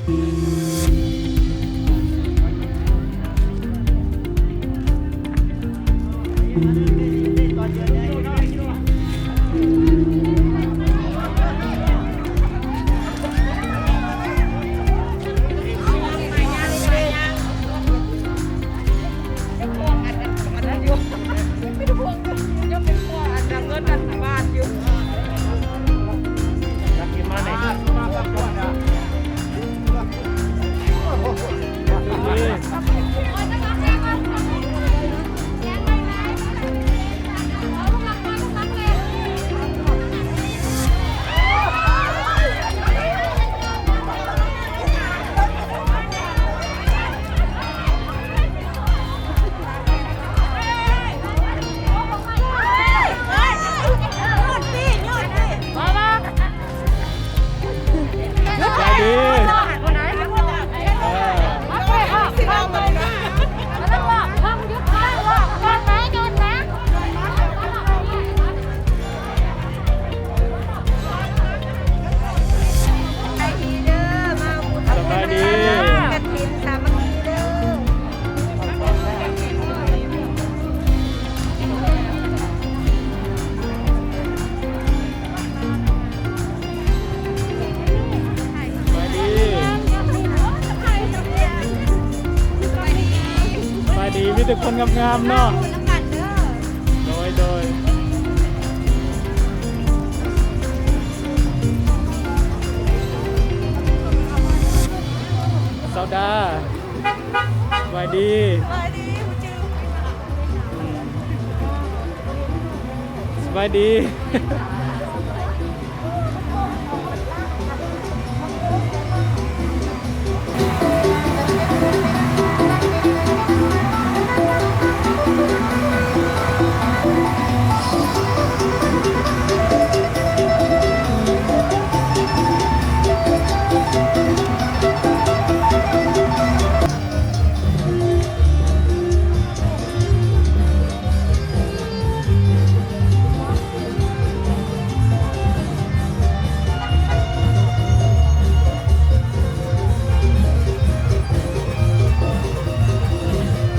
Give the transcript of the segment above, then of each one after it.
ສະບາຍດີ ເອີ ສະບາຍດີ ກະຖິນສາມັກຄີເດີ. ສະບາຍດີ ສະບາຍດີ ມີແຕ່ຄົນງາມໆເນາະ. ໂດຍ ໂດຍ ສາວດາ ສະບາຍດີ ສະບາຍດີ ສະບາຍດີ.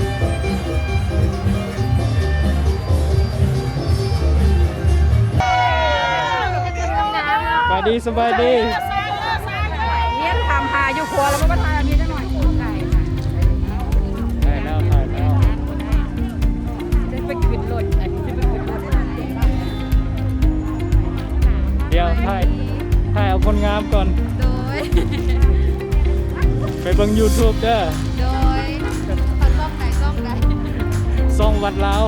ສະບາຍດີ ສະບາຍດີ. ເມຍຖາມຫາຢູ່ຄົວ ແລ້ວບໍ່ມາຖ່າຍເມຍຈັກໜ່ອຍ. ຖ່າຍແລ້ວ ຖ່າຍແລ້ວ. ໄດ້ໄປຂຶ້ນລົດ ອັນນີ້ໄດ້ໄປຂຶ້ນລົດ. ດຽວຖ່າຍ ຖ່າຍເອົາຄົນງາມກ່ອນ. ໂດຍ ໄປເບິ່ງຢູທູບເດີ. ໂດຍ ເຂົາຊ່ອງໃດ ຊ່ອງໃດ? ຊ່ອງວັດລາວ.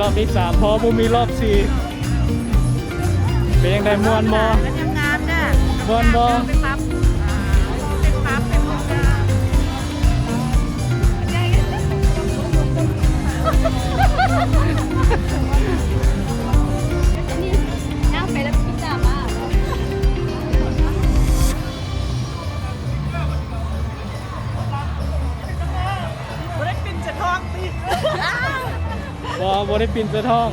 ລອບທີສາມ ພໍບໍ່ມີລອບສີ່. ເປັນຈັ່ງໃດ ມ່ວນບໍ່? ງາມໆ ເດີ ມ່ວນບໍ່? ໄປປັບ ໄປປັບ ໄປເມືອງການ. ບໍ່ໄດ້ປິ່ນສະທ້ອງຕິ? ບໍ່ ບໍ່ໄດ້ປິ່ນສະທ້ອງ.